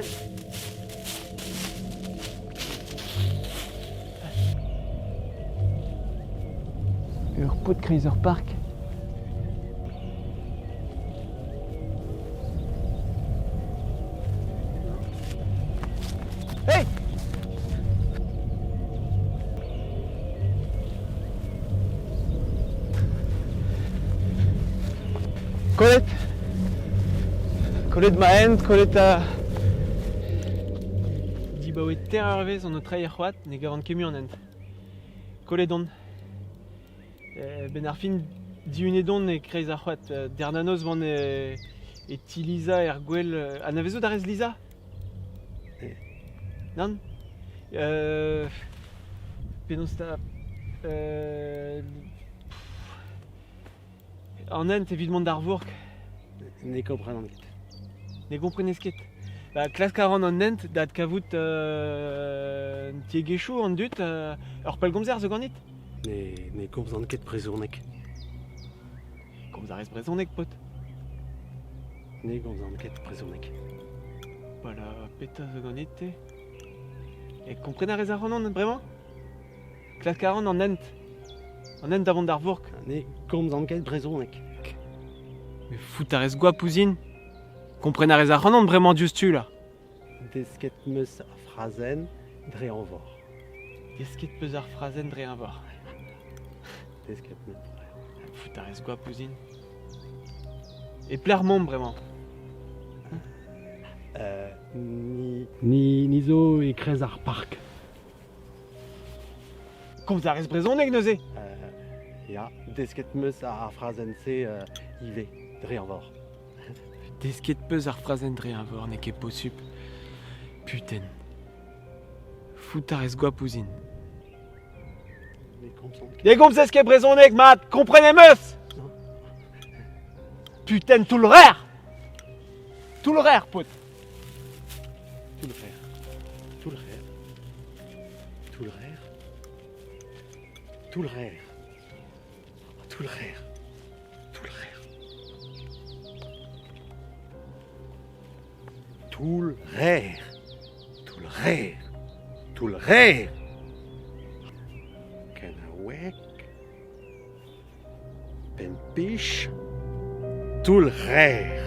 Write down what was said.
Putain! Ur paotr kreiz ur park. Hey! Kollet Kollet ma hent, kollet a... Dibaoe teir eurvezh on o treiñ er c'hoad, ne gavan ket mui an hent. Kollet on. 'Benn ar fin, dihunet on e-kreiz ar c'hoad. Dernanoz 'oan e ti Liza er gwel. Anavezout a rez Liza? Nann? Penaos 'ta? An hent evit mont d'ar vourk. Ne komprenan ket. Ne gomprenez ket. Ba, klask a ran an hent da adkavout an tiegezhioù, an dud. Ur pellgomzer zo ganit? Ne, ne gomzan ket brezhoneg. Komz a rez brezhoneg, paotr? Ne gomzan ket brezhoneg. Voilà, petra zo ganit-te? E kompren a rez ac'hanon bremañ? Klask a ran an hent. An hent da vont d'ar vourk. Ne gomzan ket brezhoneg. Mais fout a rez goap ouzhin. Kompren a rez ac'hanon bremañ diouzhtu là. Desket 'meus ar frazenn dre eñvor. Desket 'peus ar frazenn dre eñvor. Desket 'meus. Fout a rez goap ouzhin. E pelec'h 'maomp bremañ? Euh, ni, ni, ni zo e-kreiz ar park. Komz a rez brezhoneg neuze? Ya, desket 'meus ar frazenn-se ivez, dre eñvor. Desket 'peus ar frazenn dre eñvor, n'eo ket posupl. Putain. Fout a rez goap ouzhin. Ne komzan ket. Ne gomzez ket brezhoneg, mat, kompren em eus! Putain, toull-rer! Toull-rer, paotr! Toull-rer. Toull-rer. Toull-rer. Toull-rer. Toull-rer. Toull-rer. Toull-rer. Toull-rer. Toull-rer. Kenaoueg. Penn-pich. Toull-rer.